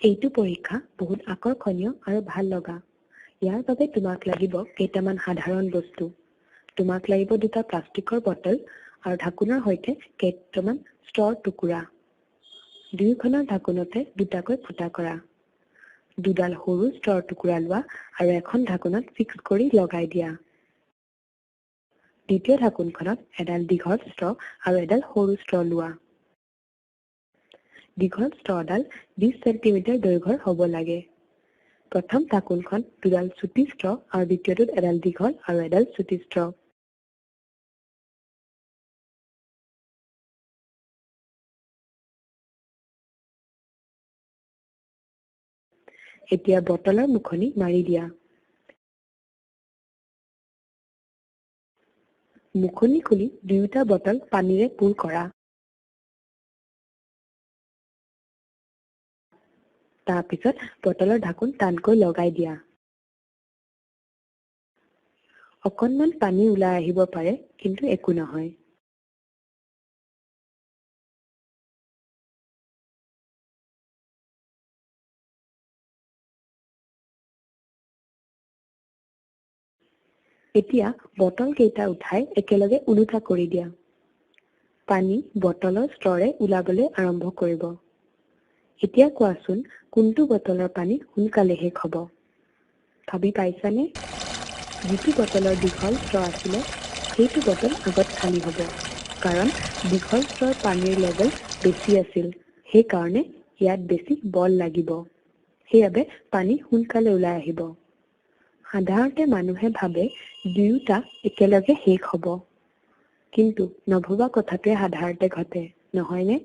এইটো পৰীক্ষা বহুত আকৰ্ষণীয় আৰু ভাল লগা। ইয়াৰ বাবে তোমাক লাগিব কেইটামান সাধাৰণ বস্তু। তোমাক লাগিব দুটা প্লাষ্টিকৰ বটল আৰু ঢাকোনৰ সৈতে কেইটামান ষ্ট্ৰৰ টুকুৰা। দুয়োখনৰ ঢাকোনতে দুটাকৈ ফুটা কৰা। দুডাল সৰু ষ্ট্ৰৰ টুকুৰা লোৱা আৰু এখন ঢাকোনত ফিক্স কৰি লগাই দিয়া। দ্বিতীয় ঢাকোনখনত এডাল দীঘল ষ্ট্ৰ আৰু এডাল সৰু ষ্ট্ৰ লোৱা। দীঘল ষ্ট্ৰডাল 20 চেণ্টিমিটাৰ দৈৰ্ঘ্যৰ হ'ব লাগে। প্ৰথম ঢাকোনখন দুডাল চুটি ষ্ট্ৰ আৰু দ্বিতীয়টোত এডাল দীঘল আৰু এডাল চুটি ষ্ট্ৰ। এতিয়া বটলৰ মুখনি মাৰি দিয়া। মুখনি খুলি দুয়োটা বটল পানীৰে পূৰ কৰা। তাৰপিছত বটলৰ ঢাকোন টানকৈ লগাই দিয়া। অকণমান পানী ওলাই আহিব পাৰে, কিন্তু একো নহয়। এতিয়া বটল কেইটা উঠাই একেলগে ওলোটা কৰি দিয়া। পানী বটলৰ ষ্ট্ৰৰে ওলাবলৈ আৰম্ভ কৰিব। এতিয়া কোৱাচোন কোনটো বটলৰ পানী সোনকালে শেষ হ'ব? ভাবি পাইছানে? যিটো বটলৰ দীঘল ষ্ট্ৰ আছিলে সেইটো বটল আগত খালী হ'ব, কাৰণ দীঘল ষ্ট্ৰৰ পানীৰ লেভেল বেছি আছিল, সেইকাৰণে ইয়াত বেছি বল লাগিব, সেইবাবে পানী সোনকালে ওলাই আহিব। সাধাৰণতে মানুহে ভাবে দুয়োটা একেলগে শেষ হ'ব, কিন্তু নভবা কথাটোৱে সাধাৰণতে ঘটে, নহয়নে?